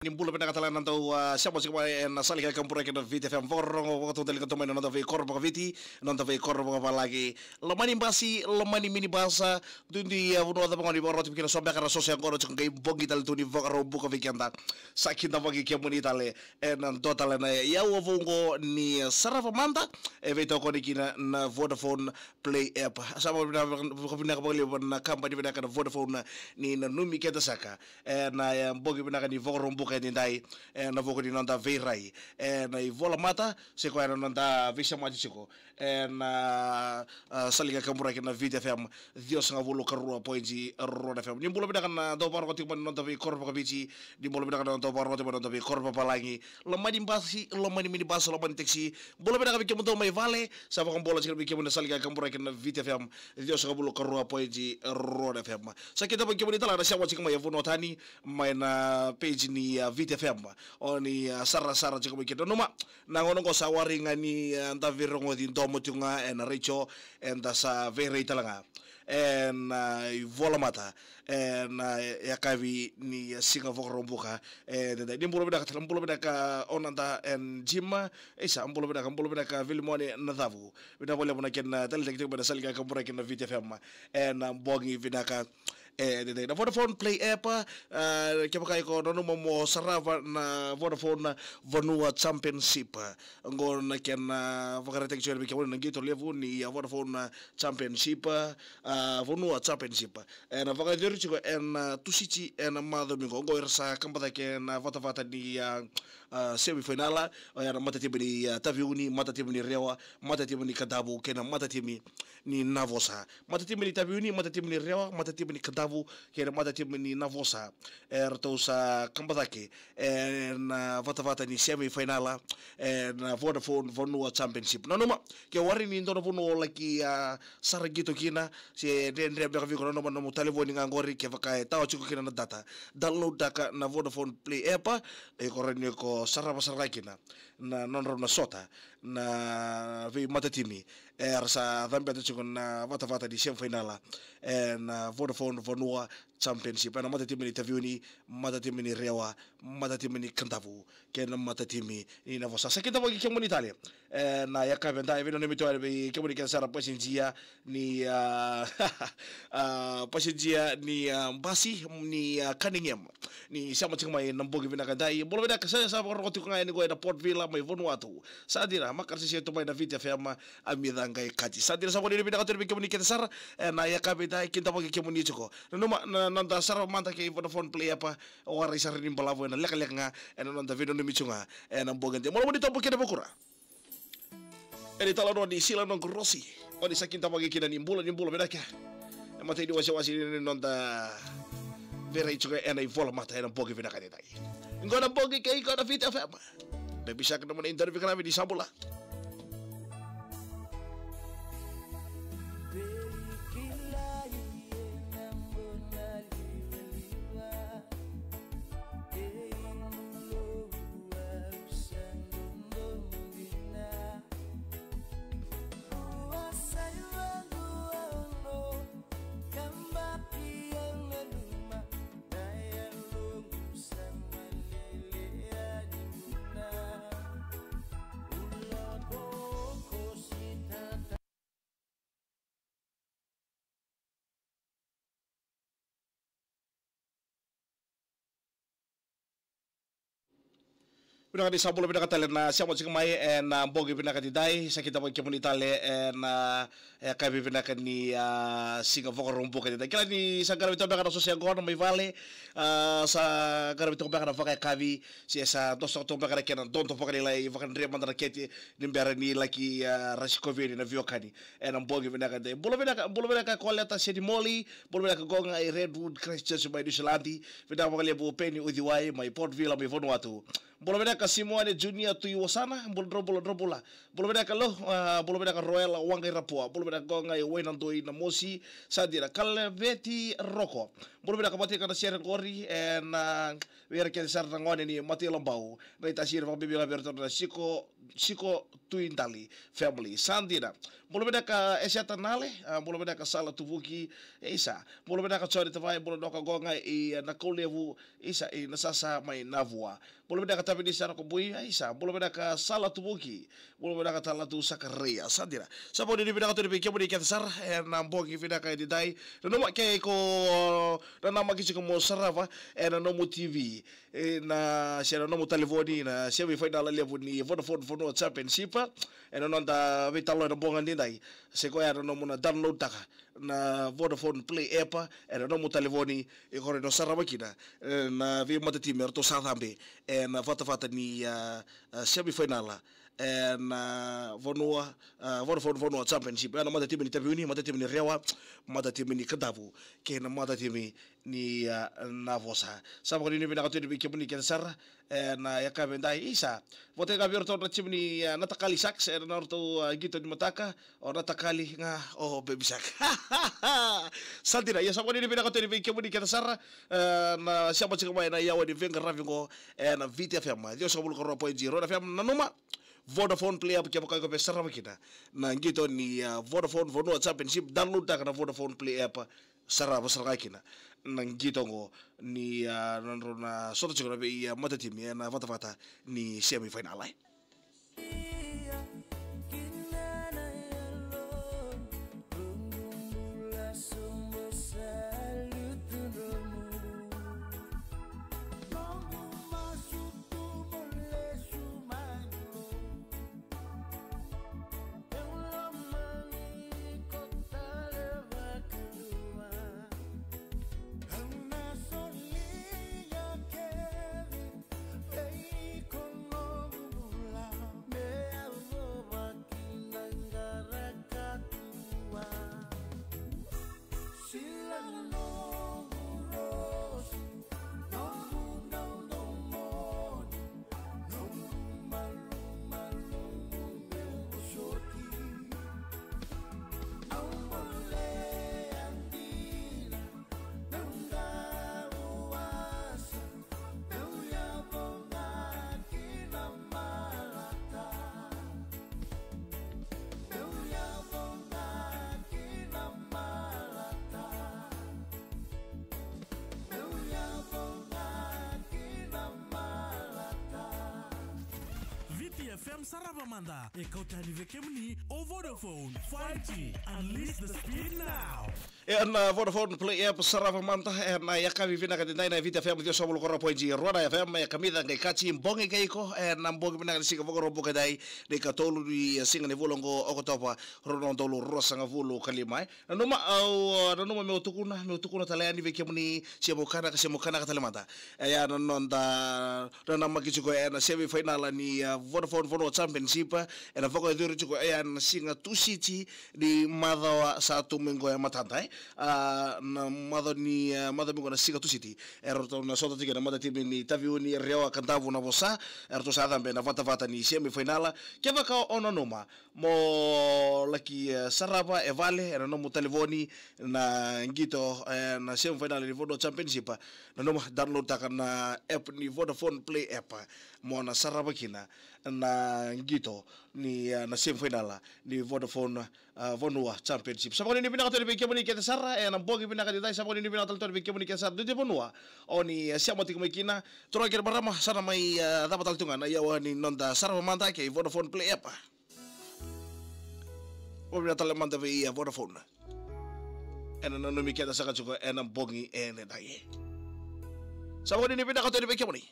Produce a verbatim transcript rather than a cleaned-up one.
Ni bula vinaka tale na dau, ah, sema tiko mai ena sala ni kakaburaki na Viti F M. Vakarorogo vakatotolo tale ga tu mai na noda veikoro vakaviti, noda veikoro vakavalagi. Loma ni basi, loma ni minibus, duidui, ah, vanua cava ga o ni vakarorogo tiko kina, so beka na soso yaqona tiko qai bogi tale tu ni Vakaraubuka vei keda. Sa kidavaki kemuni tale ena dua tale na aua vou oqo ni sarava mada e veitokoni kina na Vodafone Play app. Sa vakavinaka, vakavinaka vakalevu na kabani vinaka na Vodafone ni nanumi keda saka ena, e, bogi vinaka ni Vakaraubuka edaidai, ena vuku ni noda veirai ena ivolamata, se koya na noda veisemati tiko ena, ah, sala ni kakaburaki na Viti F M, ciwasagavulu ka rua poidi rua na F M. Ni bula vinaka na dau vakarorogo tiko mai na noda veikoro vakaviti, ni bula vinaka na dau vakarorogo tiko mai na noda veikoro vakavalagi. Loma ni basi, loma ni minibus, loma ni taxi. Bula vinaka vei kemudou mai vale, sa vakabula tiko vei kemuni na sala ni kakaburaki na Viti F M, ciwasagavulu ka rua poidi rua na F M. Sa kidavaki kemuni tale ga na sema tiko mai e vanua tani, mai na page ni, ah, Viti F M. O ni, ah, sarasara tiko mai kina. Nanuma, na gauna oqo sa warai ga ni, ah, da veirogoci domo tiko ga ena retio, eda sa veirai tale ga ena, ah, ivolamata ena, ah, yakavi ni, ah, siga Vakaraubuka. E, da, da, ni bula vinaka tale, bula vinaka Onada and Jima. Isa, bula vinaka, bula vinaka Velimone Nacavu. Vinaka vakalevu na kena, ah, taleitaki tiko mai na sala ni kakaburaki na Viti F M ena, ah, bogi vinaka edaidai. Na Vodafone Play app, ah, kevaka iko nanuma mo sarava na Vodafone Vanua Championship. Oqo na kena, ah, vakaraitaki tiko vei kemuni na qito levu ni, ah, Vodafone, ah, Championship, ah, Vanua Championship. Ena vakayacori tiko ena, ah, Tusiti ena macawa mai qo. Oqo era sa kaba cake na vatavata ni, ah, ah, semi final. Oya na matatimi ni, ah, Taveuni, matatimi ni Rewa, matatimi ni Kadavu kei na matatimi ni Navosa. Matatimi ni Taveuni, matatimi ni Rewa, matatimi ni Kadavu kei na matatimi ni Navosa, e ratou sa kaba cake ena vatavata ni semi final ena Vodafone Vanua Championship. Nanuma, ke warai ni dua na vanua o laki, ah, sara qito kina, se dredre beka vei iko, nanuma na nomu talevoni ga qori, kevaka e tawa tiko kina na data, download taka na Vodafone Play app, iko rawa ni ko sarava sara kina na nodrau na sota na veimatatimi era sa cabeta tiko na vatavata ni semi final ena Vodafone Vanua Championship. Ena matatimi ni Taveuni, matatimi ni Rewa, matatimi ni Kadavu kei na matatimi ni Navosa. Sa kidavaki kemuni tale ena yakavi edai, veinanumi tu yani vei kemuni kece sara pasijia ni, ah, ah, pasijia ni, ah, basi ni, ah, Cunningham. Ni sema tiko mai na bogi vinaka edai. Bula vinaka, sa, sa vakarorogo tiko ga yani qo ena Port Vila mai Vanuatu. Sa dina, makare sese tu mai na Viti F M, a mica qai kati. Sa dina, sa vakavinavinaka tu yani vei kemuni kece sara ena yakavi edai, kidavaki kemuni tiko. Nanuma na, na noda sarava mada kei Vodafone Play app, o warai sara ni balavu ena lekaleka ga ena noda veinanumi tu ga ena bogi edai. Mo lomani tobo kina vakura. Ena italanoa ni Sila Noqu Rosi, o ni sa kidavaki kina ni bula, ni bula vinaka. E matai ni wasewase ni noda veirai tiko ena ivolamata ena bogi vinaka edaidai. Qo na bogi kei iko na Viti F M. Bebisaka na mona idari vikaravi ni sa bula. Vinaka ni sa bula vinaka tale na sema tiko mai ena bogi vinaka edaidai, sa kidavaki kemuni tale ena, e, yakavi vinaka ni, ah, siga Vakaraubuka edaidai. Kila ni sa qaravi toka beka na soso yaqona mai vale, ah, sa qaravi toka beka na vakayakavi, se sa doso toka beka na kena dodo vakalailai, vakadre mada na kete ni bera ni laki, ah, rasikovi yani na veiwekani ena bogi vinaka edaidai. Bula vinaka, bula vinaka Koleta Senimoli, bula vinaka Goga i Redwood, Christchurch mai Niusiladi. Vinaka vakalevu Peni Uciwai mai Port Vila mai Vanuatu. Bula vinaka Simone Junior Tui Wasana, bula drau bula drau bula. Bula vinaka lo, ah, bula vinaka Roela Waqairapoa, bula vinaka Gogai Wainadoi Namosi, sa dina Kalaveti Roko. Bula vinaka Matika na sere qori, ena vei ira kece sara na gone ni Matailabau. Na itasi ira vakabibi ga vei iratou na Siko, Siko Tui Dali family. Sa dina. Bula vinaka Eseta Nale, ah, bula vinaka Sala Tuvuki, isa. Bula vinaka Joni Tavai, bula vinaka Gogai, i, ah, Nakaulevu, isa, i Nasasa mai Navua. Bula vinaka Tavinisa Nakobui, isa. Bula vinaka Sala Tuvuki. Bula vinaka Talatu Sakaraia. Sa dina. Sa vakanuinui vinaka tu vei kemuni kece sara ena bogi vinaka edaidai. Nanuma ke iko nanamaki tiko mo sarava ena nomu T V, e, na, se na nomu talevoni na semi final levu ni Vodafone Vanua Championship, ena noda veitalanoa ena bogi edaidai. Se koya na nomu na download taka na Vodafone Play app ena nomu talevoni, e, o rawa ni o sarava kina, e, na veimatatimi eratou sa cabe ena vatavata ni, a, a, semi final ena Vanua, a, Vodafone Vanua Championship. Ena matatimi ni Taveuni, matatimi ni Rewa, matatimi ni Kadavu kei na matatimi ni, a, Navosa. Sa vakanuinui vinaka tu vei kemuni kece sara ena yakavi edaidai, isa. Vata ga vei iratou na timi ni, a, Natakali Sharks ena nodratou, a, qito ni mataka, o Natakali ga o Baby Shark. Sa dina, ia sa vakanuinui vinaka tu vei kemuni kece sara, e, na sema tiko mai na yawa ni veiqaravi qo ena Viti F M ciwasagavulu ka rua point zero na F M. Nanuma, Vodafone Play app, kevaka iko via sarava kina na qito ni, a, Vodafone Vanua Championship, download taka na Vodafone Play app, sarava sara ga kina na qito qo ni, a, nodrau na sota tiko na vei, a, matatimi ena vatavata ni semi final. Viti F M sarava mada, e kauta yani vei kemuni o Vodafone five G. Unleash the speed now. Ena Vodafone Play app sarava mada ena yakavi vinaka edaidai na Viti F M ciwasagavulu ka rua point rua na F M, e kamica qai kaci bogi qai iko ena bogi vinaka ni siga Vakaraubuka edai, na ikatolu ni siga ni vula oqo, Okotova, rua na udolu ruasagavulu ka lima. Nanuma au, nanuma meu tukuna, meu tukuna tale yani vei kemuni, se mo kanaka, se mo kanaka tale mada. E ya na noda nanamaki tiko ena semi final ni, a, Vodafone Vanua Championship, ena vakayacori tiko ena siga Tusiti ni macawa sa tu mai qo e matada, e. A, na macawa ni, a, macawa mai qo na siga Tusiti, eratou na sota tiko na matatimi ni Taveuni, Rewa, Kadavu, Navosa, eratou sa cabe na vatavata ni semi final. Kevaka o nanuma mo laki, e, sarava e vale ena nomu talevoni na qito, e, na semi final ni Vanua Championship, nanuma download taka na app ni Vodafone Play app mo na sarava kina na qito ni, e, na semi final ni Vodafone, e, Vanua Championship. Sa vakanuinui vinaka tale vei kemuni kece sara ena bogi vinaka edaidai, sa vakanuinui vinaka tale vei kemuni kece sara, dua na vanua o ni, e, sema tiko mai kina. Turaga kei na marama, sa na mai, e, cava tale tu ga na yawa ni noda sarava mada kei Vodafone Play app. Vakavinavinaka tale mada vei, e, Vodafone ena nanumi keda saka tiko ena bogi edaidai. Sa vakanuinui vinaka tale vei kemuni.